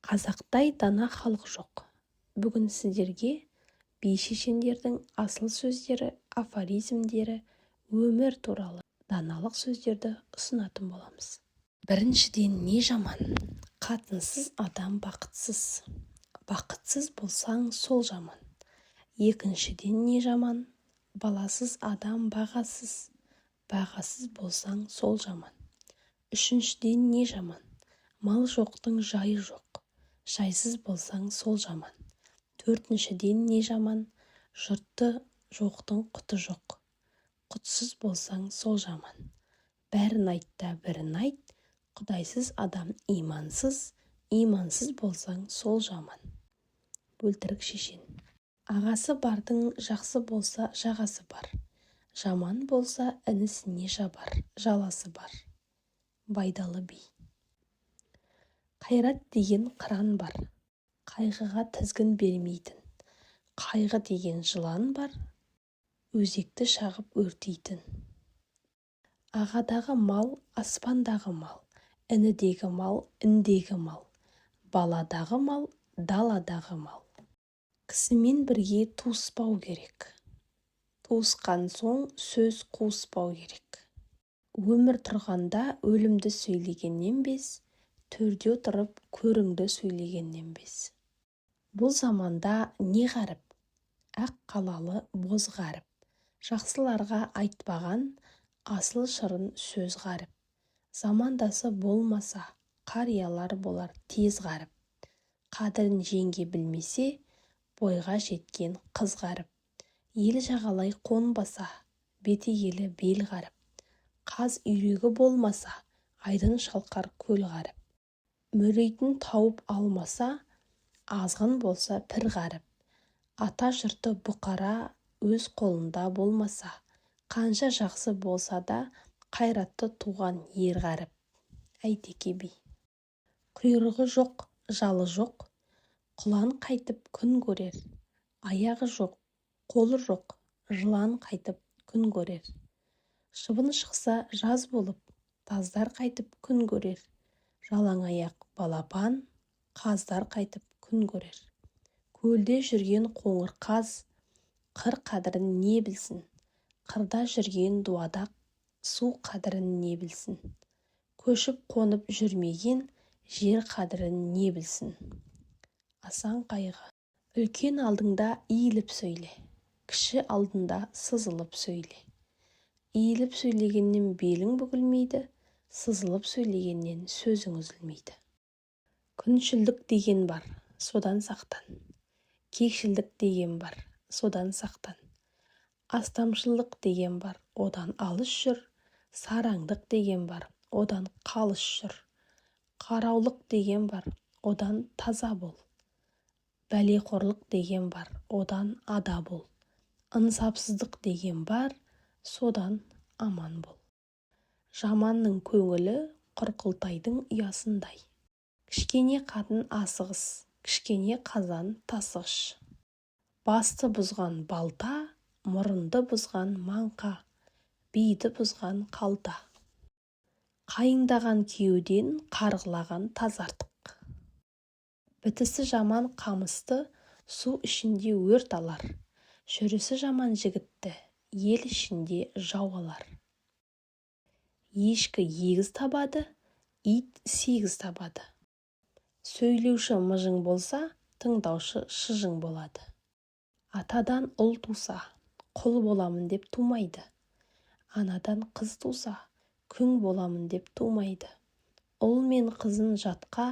Қазақтай дана халық жоқ. Бүгін сіздерге би шешендердің асыл сөздері, афоризмдері, өмір туралы даналық сөздерді ұсынатын боламыз. Біріншіден, не жаман? Қатынсыз адам бақытсыз. Бақытсыз болсаң, сол жаман. Екіншіден, не жаман? Баласыз адам бағасыз. Бағасыз болсаң, сол жаман. Үшіншіден, не жаман? Мал жоқтың жайы жоқ. Жайсыз болсаң, сол жаман. Төртіншіден, не жаман? Жұрты жоқтың құты жоқ. Құтсыз болсаң, сол жаман. Бәрін айт та, бірін айт: құдайсыз адам имансыз. Имансыз болсаң, сол жаман. Бөлтірік шешен. Ағасы бардың жақсы болса, жағасы бар, жаман болса, інісіне жабар жаласы бар. Байдалы би. Қайрат деген қыран бар, қайғыға тізгін бермейтін. Қайғы деген жылан бар, өзекті шағып өртейтін. Ағадағы мал — аспандағы мал, інідегі мал — індегі мал, баладағы мал — даладағы мал. Кісімен бірге туыспау керек, туысқан соң сөз қуыспау керек. Өмір тұрғанда өлімді сөйлегеннен без, төрде отырып көріңді сөйлегеннен без. Бұл заманда не ғаріп, ақ қалалы боз ғаріп. Жақсыларға айтпаған асыл шырын сөз ғаріп. Замандасы болмаса, қариялар болар тез ғаріп. Қадірін жеңге білмесе, бойға жеткен қыз ғаріп. Ел жағалай қонбаса, бетегелі бел ғаріп. Қаз үйрегі болмаса, айдын шалқар көл ғаріп. Мүритін тауып алмаса, азғын болса, пір ғаріп. Ата жұрты бұқара өз қолында болмаса, қанша жақсы болса да, қайратты туған ер ғаріп. Әйтеке би. Құйрығы жоқ, жалы жоқ, құлан қайтіп күн көрер? Аяғы жоқ, қолы жоқ, жылан қайтіп күн көрер? Шыбын шықса жаз болып, таздар қайтіп күн көрер? Жалаң аяқ балапан қаздар қайтіп күн көрер? Көлде жүрген қоңыр қаз қыр қадірін не білсін? Қырда жүрген дуадақ су қадірін не білсін? Көшіп-қонып жүрмеген жер қадірін не білсін? Асан қайғы. Үлкен алдыңда иіліп сөйле, кіші алдында сызылып сөйле. Иіліп сөйлегеннен белің бүгілмейді, сызылып сөйлегеннен сөзің үзілмейді. Күншілдік деген бар, содан сақтан. Кекшілдік деген бар, содан сақтан. Астамшылдық деген бар, одан алыс жүр. Сараңдық деген бар, одан қалыс жүр. Қараулық деген бар, одан таза бол. Бәлеқорлық деген бар, одан ада бол. Ынсапсыздық деген бар, содан аман бол. Жаманның көңілі құрқылтайдың ұясындай. Кішкене қатын асығыс, кішкене қазан тасығыш. Басты бұзған балта, мұрынды бұзған маңқа, биді бұзған қалта. Қайыңдаған күйеуден қарғылаған таз артық. Бітісі жаман қамысты су ішінде өрт алар, жүрісі жаман жігітті ел ішінде жау алар. Ешкі егіз табады, ит сегіз табады. Сөйлеуші мыжың болса, тыңдаушы шыжың болады. Атадан ұл туса, құл боламын деп тумайды. Анадан қыз туса, күң боламын деп тумайды. Ұл мен қызын жатқа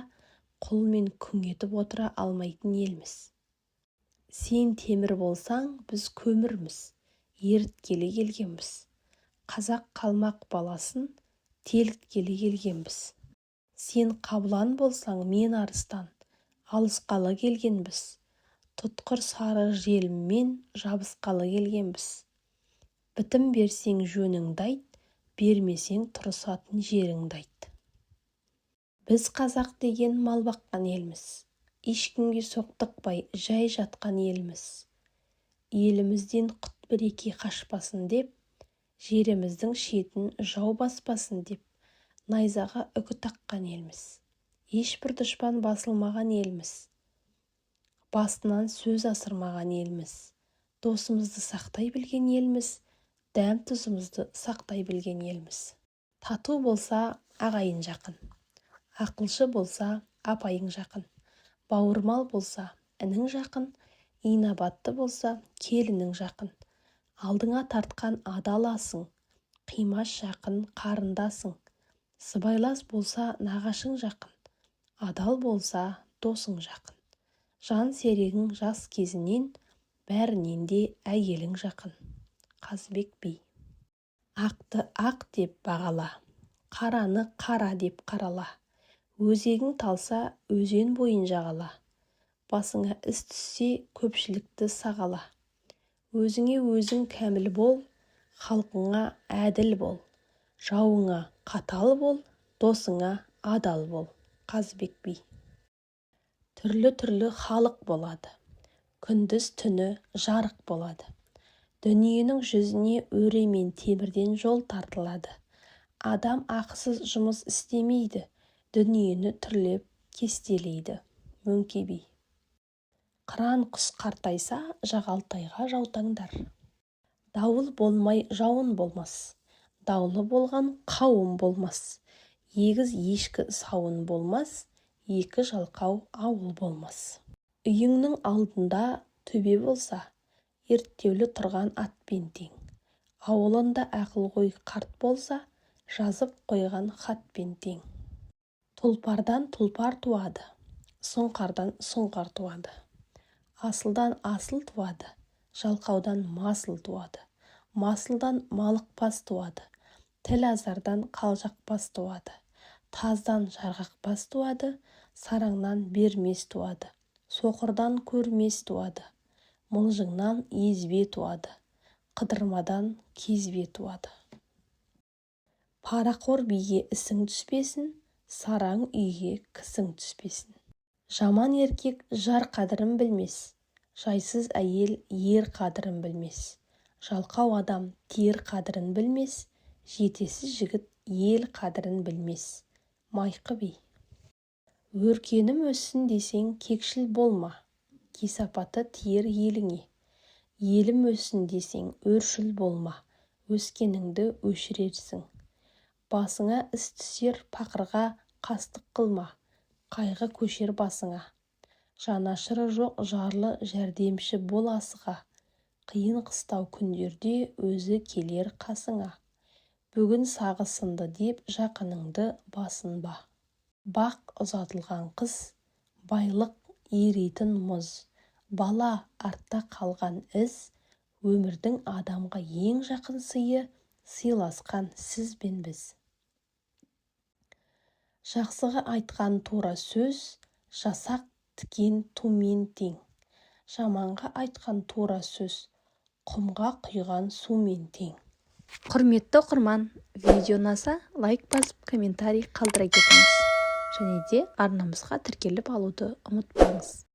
құл мен күң етіп отыра алмайтын елміз. Сен темір болсаң, біз көмірміз, еріткелі келгенбіз. Қазақ қалмақ баласын теліткелі келгенбіз. Сен қабылан болсаң, мен арыстан, алысқалы келгенбіз. Тұтқыр сары желіммен жабысқалы келгенбіз. Бітім берсең, жөніңді айт, бермесең, тұрысатын жеріңді айт. Біз қазақ деген мал баққан елміз. Ешкімге соқтықпай жай жатқан елміз. Елімізден құт береке қашпасын деп, жеріміздің шетін жау баспасын деп, найзаға үкі таққан елміз. Ешбір дұшпан басылмаған елміз. Басынан сөз асырмаған елміз. Досымызды сақтай білген елміз. Дәм-тұзымызды сақтай білген елміз. Тату болса, ағайын жақын. Ақылшы болса, апайың жақын. Бауырмал болса, інің жақын. Инабатты болса, келінің жақын. Алдыңа тартқан адал асың. Қимас жақын қарындасың. Сыбайлас болса, нағашың жақын. Адал болса, досың жақын. Жан серігің жас кезінен, бәрінен де әйелің жақын. Қазыбек би. Ақты ақ деп бағала, қараны қара деп қарала. Өзегің талса, өзен бойын жағала. Басыңа іс түссе, көпшілікті сағала. Өзіңе өзің кәміл бол, халқыңа әділ бол. Жауыңа қатал бол, досыңа адал бол. Қазыбек би. Түрлі-түрлі халық болады. Күндіз-түні жарық болады. Дүниенің жүзіне өре мен темірден жол тартылады. Адам ақысыз жұмыс істемейді, дүниені түрлеп кестелейді. Мөңке би. Қыран құс қартайса, жағалтайға жаутаңдар. Дауыл болмай жауын болмас. Даулы болған қауым болмас. Егіз ешкі сауын болмас, екі жалқау ауыл болмас. Үйіңнің алдында төбе болса, ерттеулі тұрған атпен тең. Ауылында ақылгөй қарт болса, жазып қойған хатпен тең. Тұлпардан тұлпар туады, сұңқардан сұңқар туады. Асылдан асыл туады, жалқаудан масыл туады. Масылдан малықбас туады, тіл азардан қалжақбас туады. Таздан жарғақбас туады, сараңнан бермес туады. Соқырдан көрмес туады, мылжыңнан езбе туады, қыдырмадан кезбе туады. Парақор биге ісің түспесін, сараң үйге кісің түспесін. Жаман еркек жар қадірін білмес, жайсыз әйел ер қадірін білмес. Жалқау адам тер қадірін білмес, жетесіз жігіт ел қадірін білмес. Майқы би. Өркенім өссін десең, кекшіл болма, кесапаты тиер еліңе. Елім өссін десең, өршіл болма, өскеніңді өшірерсің. Басыңа іс түсер пақырға қастық қылма, қайғы көшер басыңа. Жанашыры жоқ жарлы жәрдемші бол асыға. Қиын-қыстау күндерде өзі келер қасыңа. Бүгін сағы сынды деп жақыныңды басынба. Бақ ұзатылған қыз, байлық еритін мұз, бала артта қалған із, өмірдің адамға ең жақын сыйы, сыйласқан сіз бен біз. Жақсыға айтқан тура сөз, жасақ тікен тумен тең. Жаманға айтқан тура сөз, құмға құйған сумен тең. Құрметті оқырман, видео ұнаса, лайк басып, комментарий қалдыра кетіңіз. Және де арнамызға тіркеліп алуды ұмытпаңыз.